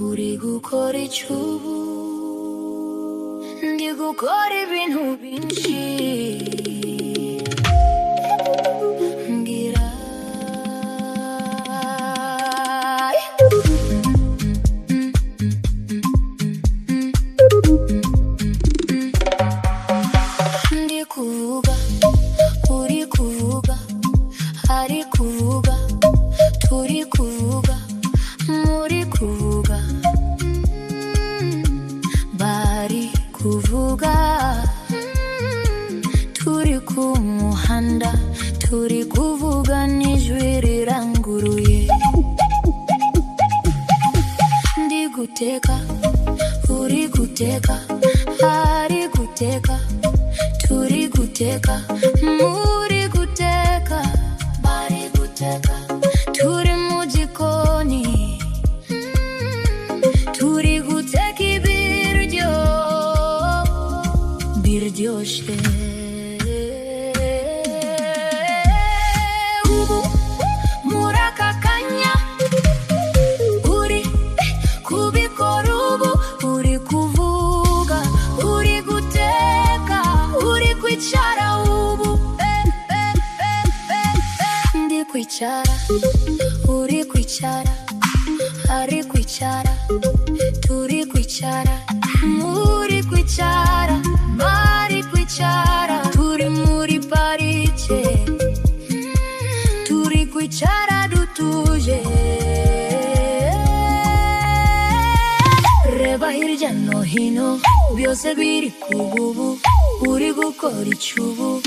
Uri gukora iki ubu? Ndi gukora ibintu byinshi. Mbwira. Ndi kuvuga, uri kuvuga, ari kuvuga, turi kuvuga, muri kuvuga, bari kuvuga, turi ku muhanda, turi kuvuga n'ijwi riranguruye. Ndi guteka, uri guteka, ari guteka, turi guteka, muri guteka, bari guteka, turi mu gikoni, turi guteka ibiryo biryoshye. Ubu muri aka kanya uri kubikora ubu, uri kuvuga, uri guteka, uri kwicara ubu. Ndi kwicara, uri kwicara, ari kwicara, turi kwicara, muri kwicara, bari kwicara, turi muri parike, turi kwicara dutuje. Reba hirya no hino, byose biri kububu, uri gukora icyubu.